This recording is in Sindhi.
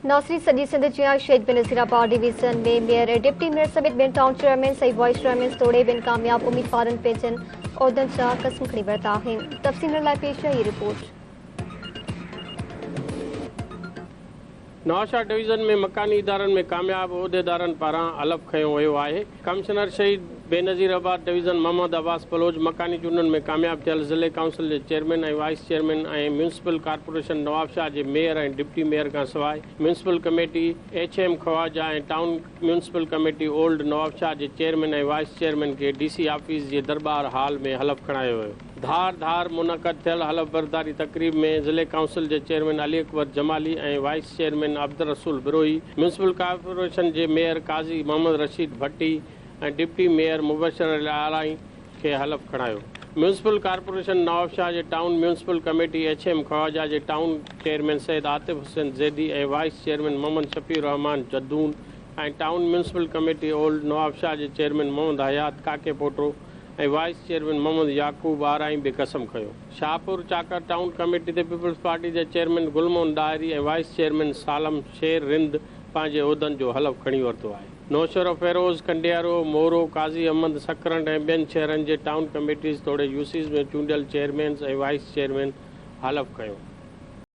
ناصري سڄي سنڌ جيان شهيد Benazirabad division ۾ mayor, deputy mayor سميت ٻين ٽائون چيئرمينز ۽ وائيس چيئرمينز توڙي ٻين ڪامياب اميدوارن پنهنجن عهدن جا قسم کڻي ورتا آهن. تفصيلن لاء پيش آهي هي رپورٽ. نوابشاهه ڊويزن ۾ مڪاني ادارن ۾ ڪامياب عهديدارن پاران حلف کنيو ويو آهي. ڪمشنر شهيد بينظيرآباد ڊويزن محمد عباس بلوچ مڪاني چونڊن ۾ ڪامياب ٿيل ضلعي ڪائونسل جي chairman ۽ vice chairman ۽ municipal corporation Nawabshah جي ميئر ۽ ڊپٽي ميئر کانسواء municipal committee H M Khawaja ۽ town municipal committee old Nawabshah جي چيئرمين ۽ وائيس چيئرمين کي ڊي سي آفيس جي درٻار هال ۾ حلف کڻايو ويو. ڌار ڌار منعقد ٿيل حلف برداري تقريب ۾ ضلعي ڪائونسل جي chairman Ali Akbar Jamali ۽ vice chairman Abdul Rasool Brohi, municipal corporation جي mayor Qazi Muhammad Rasheed Bhatti ۽ deputy mayor Mubashir Ali Arain کي حلف کڻايو. ميونسپل ڪارپوريشن نوابشاهه جي town municipal committee H M Khawaja جي town chairman Syed Atif Hussain Zaidi ۽ vice chairman Muhammad Shafi ur Rehman Jadoon ۽ town municipal committee old Nawabshah جي chairman Muhammad Hayat Kakepoto ۽ vice chairman Muhammad Yaqub Arain به قسم کنيو. شاهپور چاڪر ٽائون ڪميٽي تي پيپلز پارٽي جي chairman Gul Muhammad Dahri ۽ vice chairman Salim Sher Rind پنهنجي عهدن جو حلف کڻي ورتو آهي. نوشهروفيروز، ڪنڊيارو، مورو، قاضي احمد، سڪرنڊ ۽ ٻين شهرن جي ٽائون ڪميٽيز توڙي يوسيز ۾ چونڊيل چيئرمينز ۽ وائيس چيئرمين حلف کنيو.